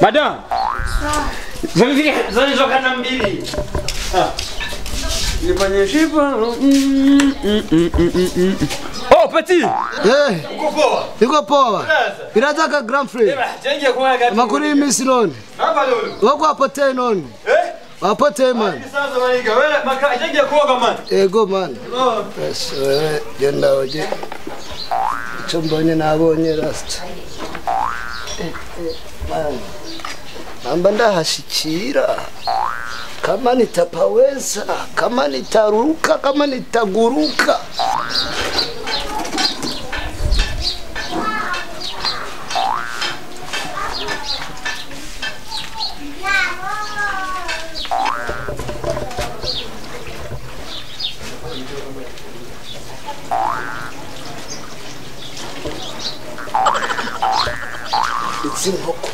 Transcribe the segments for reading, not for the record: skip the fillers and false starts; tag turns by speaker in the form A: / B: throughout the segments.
A: Madam. Zani mbili. Ah. Nifanye shipa. Oh petit.
B: Eh.
A: Uko poa?
B: Niko poa. Birataka grand frère.
A: Jengiye kwa gati.
B: Makuru y'imisi none.
A: Hapa lolo.
B: Wako apotee none.
A: Eh?
B: Apotee man.
A: Sasa maniga wewe maka jengiye kuoga man.
B: Ego man.
A: Oh.
B: Yes, genda oje. Icyo mbonye nabonye rasta. Man. Namba ndahashikira. Kama nitapaweza, kama nitaruka, kama nitaguruka. Izi nkoko.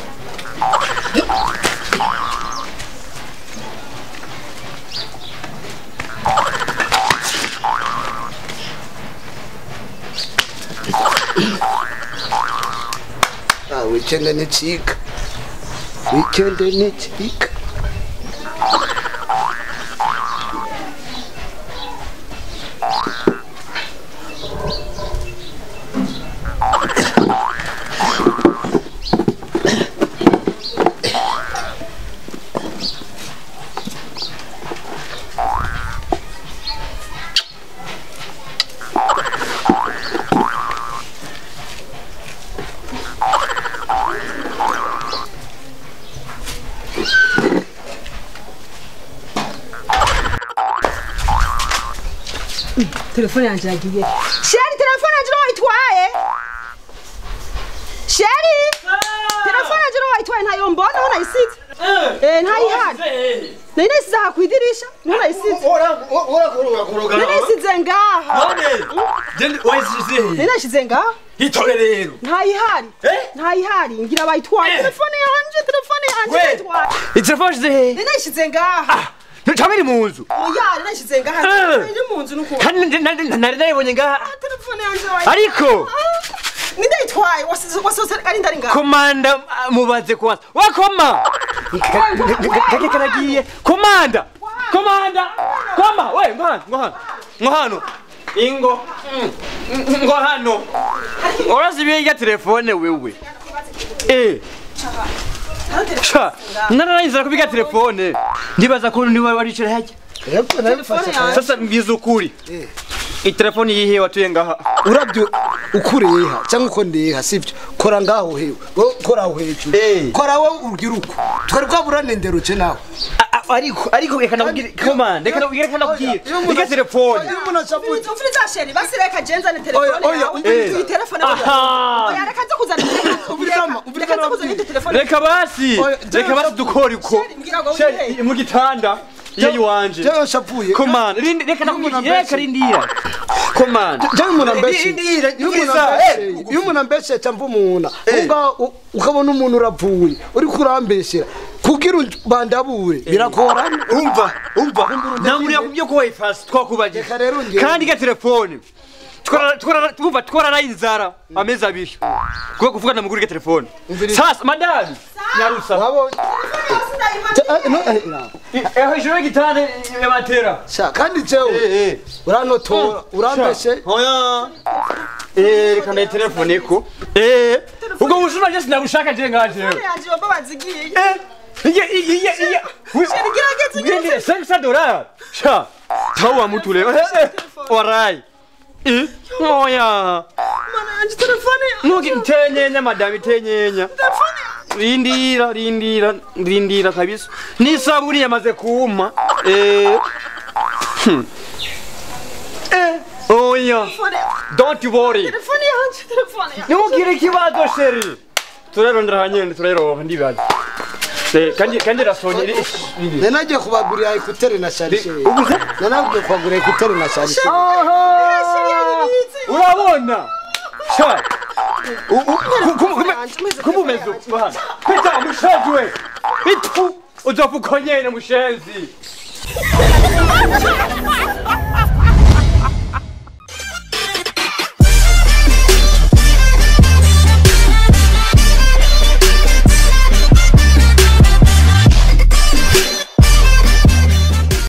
B: Weekend ni chika. Weekend ni chika.
C: Telefone yanje yagiye. Sheri telefone yanje wayitwaye. Sheri telefone yanje wayitwaye ntayo mbona aho nayisize. Ntayihari. Nari nayisize aha kwidirisha, niho nayisize.
A: Ora
C: Nari nayisize ngaha.
A: None. Jende wayisize.
C: Nari nayisize ngaha.
A: Itore rero.
C: Ntayihari. Ntayihari ngira bayitwaye. Telefone yanje bayitwaye.
A: Telefone yanje.
C: Nari nayisize ngaha.
A: Ntabiri mu nzu.
C: Oya, nayishize ngaha. Iri mu nzu nuko.
A: Kandi nari nayibonye ngaha.
C: Telefone yanje wayi.
A: Ariko
C: nindayitwaye wasose ari ndari ngaha.
A: Komanda mubaze kwanza. Wakoma. Kake karagiye. Komanda. Komanda. Koma, we ngo hano. Ngo hano. Ingo. Ngo hano. Urazibiye ya telefone wewe. Eh. Cha, nararangiza kubiga telefone. Ndibaza ko niba waricara hajya.
B: Yego narifashe.
A: Sasa mbiza ukuri. Itelefone yihe watuye ngaha.
B: Urabyo ukuri yiha cyangwa uko ndiha sivyo. Kora ngaho hewe. Kora aho hejuru. Kora wowe ugira uko. Twari kwaburane nderuce nawe.
A: Ariko reka nakubwire komanda, reka nakubwire. Reka telefone.
C: Umviriza Sheri, basi reka jenzane telefone yawe. Iyi telefone. Oya reka nze kuzana telefone.
A: Reka basi. Reka basi dukora uko. Sheri mu gitanda. Iyo iwanje.
B: Jewe shapuye.
A: Komanda, reka nakubwire, reka rindira. Komanda.
B: Jewe umuntu ambeshe. Iyo umuntu ambeshe cyangwa umuntu. Unga ukabona umuntu urapfuye, uri kurambeshera. Kugira bandabure birakorana.
A: Umva. Namuri yakubye ko wayifasi twakubaje. Kandi ga telefone. Twara twararaye inzara amezi abiri. Kuko kuvugana muguri ga telefone. Sasa madam nyarusa.
B: Wabonye.
A: Hejuru y'igitanda yabatera.
B: Sha kandi jewe. Uranotora urambeshe.
A: Oya. Reka ndaye telefone ko. Ubwo bushura je sinabushaka je ngaje.
C: Yanje babazigiye.
A: Iye.
C: Sheri gerageza.
A: $500. Sha. Tawa mutule. Warai. Oya.
C: Mana yanje telefone.
A: Nuki ntenyenya madam itenyenya.
C: Telefone.
A: Rindira kabisa. Ni sabuni yamaze kuuma. Oya. Don't worry.
C: Telefone yanje, telefone yanje.
A: Nimugire ikibazo Sheri. Turarondera hanyene turayironka ndibaza. Kandi rasonye.
B: Nanagiye kubagurira ekutere na charge. Nanagiye kubagurira ekutere na charge.
A: Urabona? Sha. Kumumeze hano. Peta mushenzi we. Itu uzopfa uko nyene mushenzi.